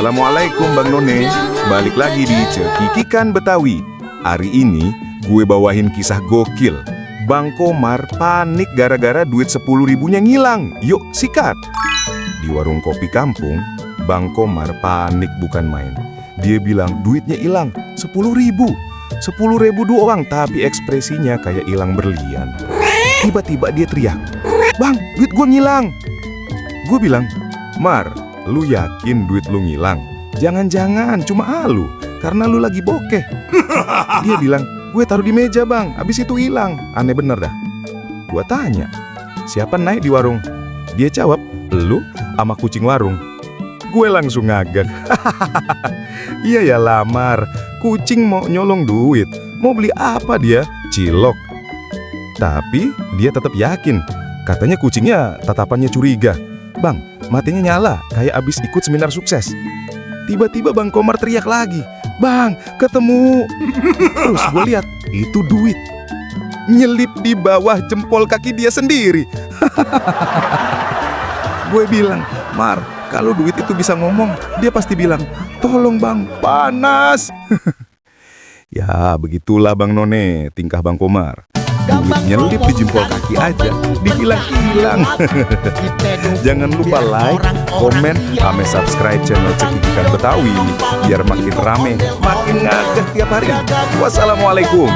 Assalamualaikum Bang None. Balik lagi di Cekikikan Betawi. Hari ini gue bawain kisah gokil. Bang Komar panik gara-gara duit 10 ribunya ngilang. Yuk sikat. Di warung kopi kampung, Bang Komar panik bukan main. Dia bilang duitnya hilang 10 ribu. 10 ribu doang, tapi ekspresinya kayak hilang berlian. Tiba-tiba dia teriak, "Bang, duit gue ngilang." Gue bilang, "Mar, lu yakin duit lu ngilang? Jangan-jangan cuma halu, karena lu lagi bokeh." Dia bilang, "Gue taruh di meja bang, abis itu hilang." Aneh bener dah. Gue tanya, "Siapa naik di warung?" Dia jawab, "Lu sama kucing warung." Gue langsung ngagak. Iya ya lamar, kucing mau nyolong duit. Mau beli apa dia? Cilok. Tapi dia tetap yakin. Katanya kucingnya tatapannya curiga. "Bang, matinya nyala kayak abis ikut seminar sukses." Tiba-tiba Bang Komar teriak lagi, "Bang, ketemu." Terus gue lihat, itu duit nyelip di bawah jempol kaki dia sendiri. Gue bilang, "Mar, kalau duit itu bisa ngomong, dia pasti bilang, 'Tolong bang, panas.'" Ya begitulah Bang None, tingkah Bang Komar. Duit nyelip di jempol kaki aja dibilang hilang. Jangan lupa like, komen, sama subscribe channel Cekikikan Betawi biar makin rame, makin ngagah tiap hari. Wassalamualaikum.